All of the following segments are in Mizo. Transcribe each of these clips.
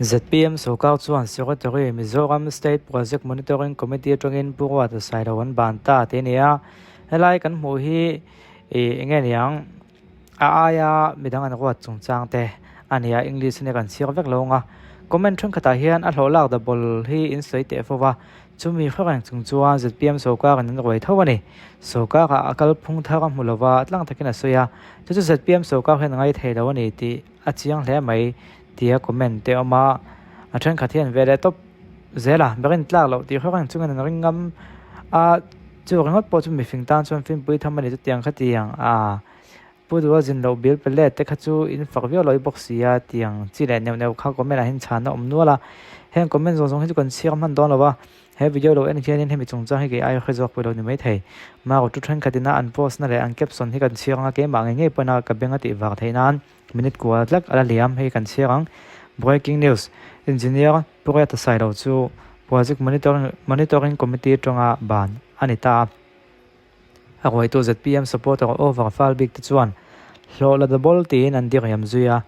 ZPM sawrkar chuan Secretary, Mizoram State Project Monitoring Committee atangin Pu Ruata Sailo an ban ta tih a ni a. Helai kan hmuh hi ih enge niang a aia midang an ruat chungchang te a ni a, English ania kan chhiar vek lo ang a. Comment thenkhatah hian a hlawh lak double hi in sawi teh fo va, chumi hre reng chung chuan ZPM sawrkarin an ruai tho a ni. Sawrkarah a kalphung thar a hmu lo va, tlang takin a sawi a, chu chu ZPM sawrkar hian a ngai thei lo a ni tih a chiang hle mai. Tia comment te awm a, a thenkhat hian ve leh tawp zel a, berin tlak loh tih hrawk ang chungin an ring ngam a, chu ringawt pawh chu mifing tan chuan finpui tham a ni chutiang kha tiang a, Pu Duha zin loh bil pe let te kha chu in fak viau lo i bawk si a tiang chi leh neuh neuh kha comment ah hian chhanna awm nual a, heng comment zawng zawng hi chu kan chhiar hman dawn lo va, he video lo en hianin hemi chungchang hi kei ai hre zawk pawh lo ni maithei, Maro chu thenkhat ina an post na leh an caption hi kan chhiar anga keimah ngei ngei pawhin a ka beng a tih vang theih nan. Minute kua tlak a la liam, hei kan chhiar ang. Breaking news, Engineer Pu Riata Sailo chu Project Monitoring Monitoring Committee atanga ban a ni ta a. A ruaitu zpm supporter over fal bik te chuan hlawh la double tiin an diriam zui a,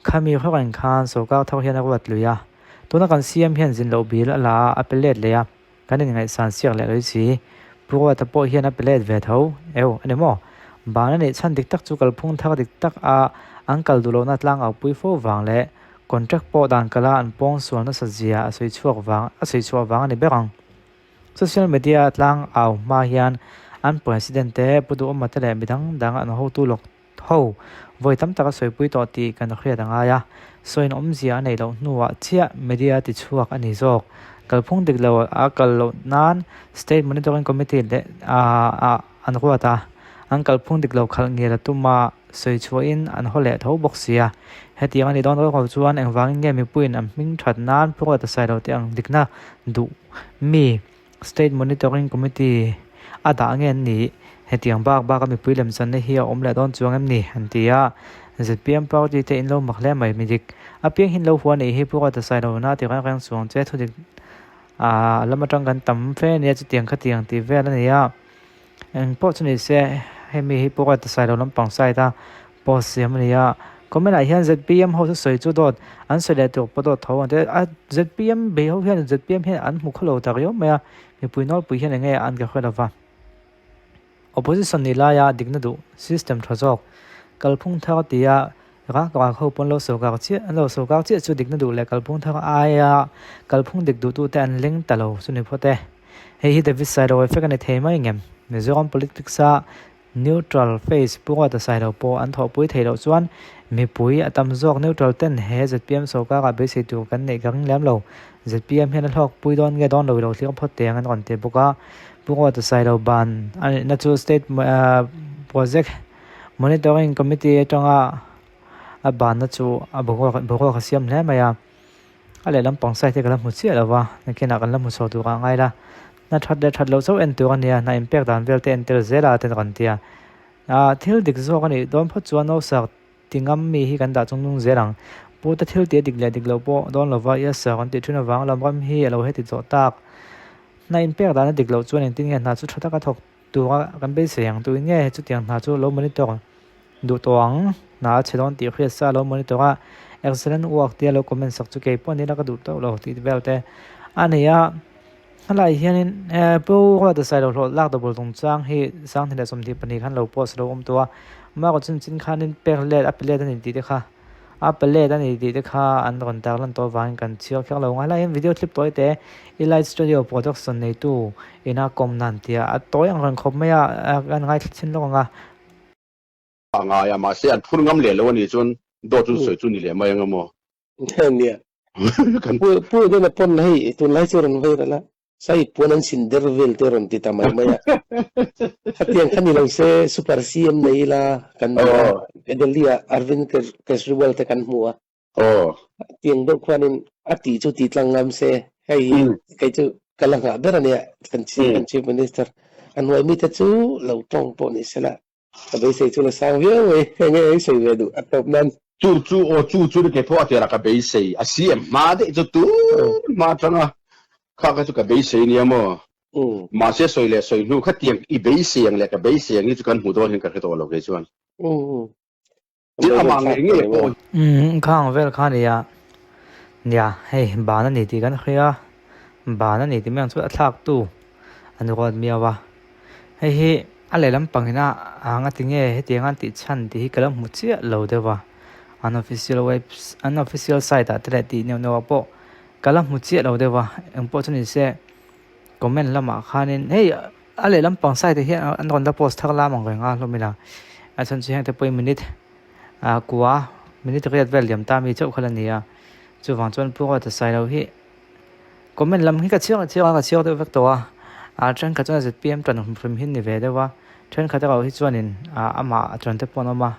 khami hrawk reng khan sorkar thar hian a ruat lui a. Tuna kan CM hian zin loh bil a la a, a pe let leh a. Kan inngaihsan siak leh lawih si. Pu Ruata pawh hian a pe let ve tho. Eu, a ni maw? Ban a nih chhan dik tak chu kalphung thar dik tak a an kal duh lohna tlang au pui fo vang leh contract pawh dan kala an pawng sual nasa zia a sawi chhuak vang a sawi chhuah vang a ni ber ang. Social media tlang au hma hian an president te Pu Duhawma te leh midang dang an hotu lawk Ho, vawi tam tak a sawipui tawh tih kan hriat a ngai a, sawiin awmzia a neih loh hnuah chiah media ti chhuak a ni zawk. Kalphung dik lo a kal loh nan State Monitoring Committee leh ah an ruat a, an kalphung dik lo khalh ngel a tum a, sawi chhuahin an haw leh tho bawk si a. Hetiang a nih dawn rawk lo chuan engvangin nge mipuiin an hming that nan Phuruata Sailo te ang dikna duh mi State Monitoring Committee a dah nge an nih? Hetiang bak baka mipui lemchanna hi a awm leh dawn chuang em ni? an ti a. Zpm party te in lo mak hle mai midik. A piang hin lo hua nih hi Pu Ruata Sailona ti reng reng chuang che thudik a lam atang kan tam fe ania chutiang khatiang tih vel a ni a. Eng pawh chu ni se hemi hi Pu Ruata Sailo lampang side a Post siam a ni a, comment ah hian zpm ho chu sawi chu dawt an sawi leh tur pawh dawt tho ang te a zpm bei ho hian zpm hian an hmu khawlo tak riau mai a, mipui nawlpui hian enge an ka hre lova. Opposition nih laia dikna duh system tha zawk kalphung thar tia rak rak ho pawn lo sawrkar chiah an lo sawrkar chiah chu dikna duh leh kalphung thar aia kalphung dik duhtute an leng ta lo chu ni phawt e. Hei hi David Sailo effect a ni thei mai ngem? Mizoram politics a Neutral face Pu Ruata Sailo pawh an thawhpui theih loh chuan mipui a tam zawk neutral ten he zpm sawrkarah beisei tur kan neih ka ring lem lo. Zpm hian a hlawkpui dawn nge dawn lo i lo thlir phawt teh ang an rawn ti bawk a. Pu Ruata Sailo ban a nihna chu State Project Monitoring Committee atanga a banna chu a boruak a siam hle mai a. A lehlam pang side hi ka la hmu chiah lo va, nakinah kan la hmu chho tur ah ngai la. Hna that leh that loh chauh en tur a nia, hna inpek dan vel te en tel zel a ten rawn ti a. Ahh thil dik zawk a nih dawn phawt chuan Nausak ti ngam mi hi kan dah chung nung zel ang. Pu te thil tih a dik leh dik loh pawh dawn lo va, yes sir kan tih thin avang lam ram hi a lo heti zawh tak. Hna inpek dan a dik loh chuan engtin nge hna chu tha taka thawk Tura kan beisei ang tuin nge chutiang hna chu lo monitor duh tawh ang? Hna a chhe dawn tih hriat sa lo monitor a, excellent work tia lo comment sak chu kei pawh nila ka duh tawh lo tih vel te a ni a. Helai hianin Pu Ruata Sailo hlawh lak double chungchang hi 2022 khan lo post lo awm tawh a, Mark chin khanin pek let a pe let a ni tih te kha. A pallet a ni tih te kha an rawn tar lan tawh avangin kan chhiar kher lo. Ngailai hian video clip tawi te Elite Studio production neitu ina kawm nan tia a tawi ang reng khawp mai a, kan ngaithla chhin lawk ang a. A ngai a, mahse an phur ngam leh lo a nih chuan dawt chu sawi chu ni leh mai ang a maw? Nia. Pu Edena pawn hei tunlai chu rawn vei ral a. Sai puan an sin der vel te rawn ti ta mai mai a. Khatiang kha ni lo se Super CM nei ila kan duh a, Delhi ah Arvind Kejriwal te kan hmu a. Tiang deuh khuanin a tih chu ti tlang ngam se, hei hi kei chu ka la nghah ber a nia, kan Chief Minister a hnuai mite chu lo tawng pawh ni sela Ka beisei chu la sang viau mai, heng nge ei sawi ve duh a tawp nan. Chu chu aw chu chu ni kei pawh a tirah ka beisei a CM hma daih chu tun hma atanga kha kha chu ka beisei nia maw. Mahse sawi leh sawi hnu khatiang i beisei ang leh ka beisei ang hi chu kan hmu dawn hian ka hre tawh lo kei chuan. Tin amah ngei ngei pawh. Khang vel kha nia. Nia, hei ban a ni tih kan hria a, ban a ni tih mai ang chu a thlaktu an ruat miau a. Hei hi a lehlam pangina a nga tinge hetiang an tih chhan tih hi ka lo hmu chiah lo deuh a, an official web an official site ah te leh tih neuh neuh ah pawh ka la hmu chiah lo deuh a, engpawh chu ni se comment lamah khanin hei a lehlam pang site ah hian an rawn la post thar lam ang reng a hlawm ila a chhan chu heng te pawhin minute ah kua minute riat vel liam ta mi chauh kha la ni a, chuvang chuan Pu Ruata Sailo hi comment lam hi ka chhiar chhiar a ka chhiar deuh vek tawh a, ah thenkhat chuan zpm tan hrim hi ni ve deuh a, thenkhat erawh hi chuanin ah amah a chuan te pawh an awm a,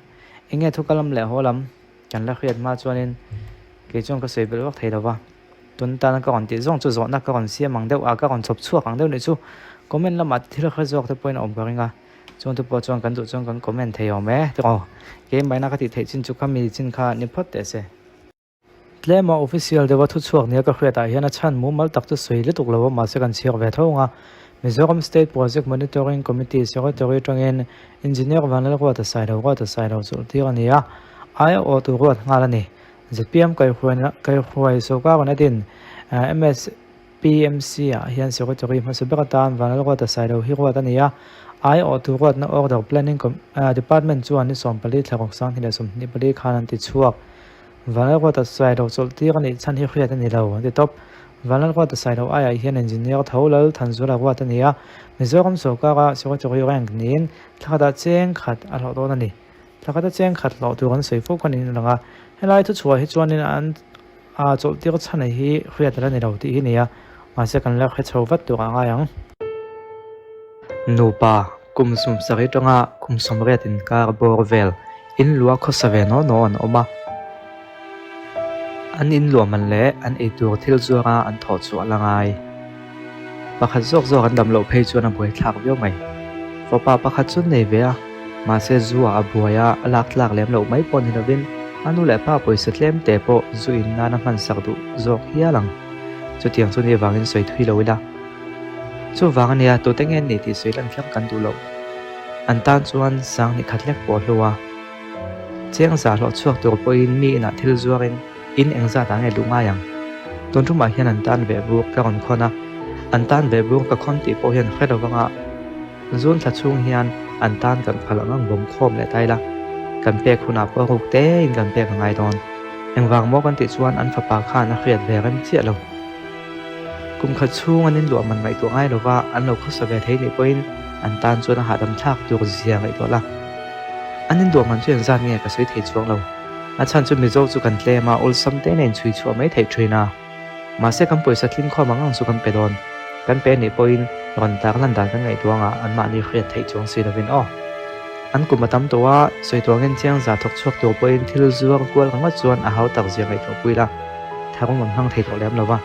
eng nge thu ka lam leh haw lam kan la hriat hma chuanin kei chuan ka sawi belh vak thei lo va, tun tana ka rawn tih zawng chu zawhna ka rawn siam ang deuh a ka rawn chhawp chhuak ang deuh nih chu comment lamah thil hre zawk te pawhin a awm ka ring a. Chung te pawh chuan kan duh chuan kan comment thei awm e tiraw. Keimahina ka tih theih chin chu khami chin kha ni phawt teh se. Tlema official deuha thuchhuak nia ka hriatah hian a chhan mumal tak chu sawi lutuk lo a mahse kan chhiar ve tho ang a. Mizoram State Project Monitoring Committee Secretary atangin Engineer Vanlalruata Sailo Ruata Sailo chawlhtir a ni a, aiawh tur ruat nghal a ni. Zpm kaihhruai sawrkar an adin MS. PMC ah hian Secretary hmasa ber atan Vanlalruata Sailo hi ruat a ni a, aiawhtu ruatna Order Planning Department chuan ni 14 thla ruk 2024 khan an ti chhuak. Vanlalruata Sailo chawlhtir a nih chhan hi hriat a ni lo, an ti tawp. Vanlalruata Sailo aiah hian Engineer tho Lal Thanzula ruat a ni a, Mizoram sawrkara Secretary rank niin thla khatah cheng khat a hlawh dawn a ni. Thla khata cheng khat hlawh tur an sawi fo khan in a lang a, helai thuchhuah hi chuanin an A chawlhtir chhan hi hriat a la ni lo tih hi nia, mahse kan la hre chho vat tur a ngai ang. Nupa, kum sumsarih atanga kum 80 inkar bawr vel in luah khawsa ve naw naw an awm a. An in luah man leh an eitur thil zuara an thawh chhuah la ngai. Pakhat zawk zawk an dam loh phei chuan a buaithlak viau mai. Fapa pakhat chu nei ve a, mahse zu ah a buai a, a lak tlak lem loh mai pawh ni lovin a nu leh pa pawisa tlem te pawh zu in nan a hman sak duh zawk hial ang. Chutiang chu ni avangin sawi thui lo ila. Chuvang ania tute nge ni tih sawi lan kher kan duh loh. An tan chuan sang ni khat lek pawh a hlu a. Cheng zah hlawh chhuak tur pawhin mi inah thil zuarin In engzat ah nge luh ngai ang? Tun tumah hian an tan veh bur ka rawn khawn a, an tan veh bur ka khawn tih pawh hian hre lo vanga zun thla chhung hian an tan kan phal ang ang bawm khawm leh ta ila, kan pek hunah pawh ruk tein kan pek a ngai dawn. Engvang maw kan tih chuan an fapa khan a hriat ve rem chiah lo. Kum khat chhung an inluah man ngaihtuah ngai lova an lo khawsa ve thei nih pawhin an tan chuan a hahdam thlak tur zia ngaihtuah la. An inluah man chu engzat nge ka sawi thei chuang lo. A chhan chu Mizo chu kan tlem a, awlsam te nen chhui chhuah mai theih thin a. Mahse kan pawisa tling khawm ang ang chu kan pe dawn. Kan pe nih pawhin rawn tar lan dan kan ngaihtuah anga anmahni hriat theih chuang si lovin aw. An kum a tam tawh a, sawi tuangin chiang za thawk chhuak tur pawhin thil zuar kual ringawt chuan a hau tak zia ngaihtuah pui la, tharum an hmang thei tawh lem lo va.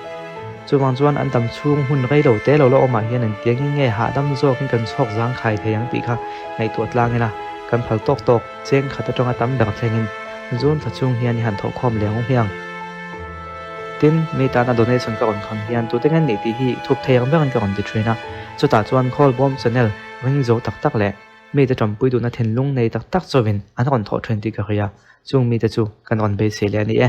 Chuvang chuan an dam chhung hun rei lo te lo la awmah hian engtiangin nge hahdam zawkin kan chhawk zangkhai thei ang tih kha ngaihtuah tlang ila, kan phal tawk tawk. Cheng khat atanga tam ber thlengin zun thla chhung hian i han thawh khawm leh ang hmiang. Tin, mi tana donation ka rawn khan hian tute nge nih tih hi thup thei ang berin ka rawn ti thin a. Chutah chuan Khawlbawm channel ring zo tak tak leh mite tanpui duhna thinlung nei tak tak chauhin an rawn thawh thin tih ka hria. Chung mite chu kan rawn beisei leh a ni e.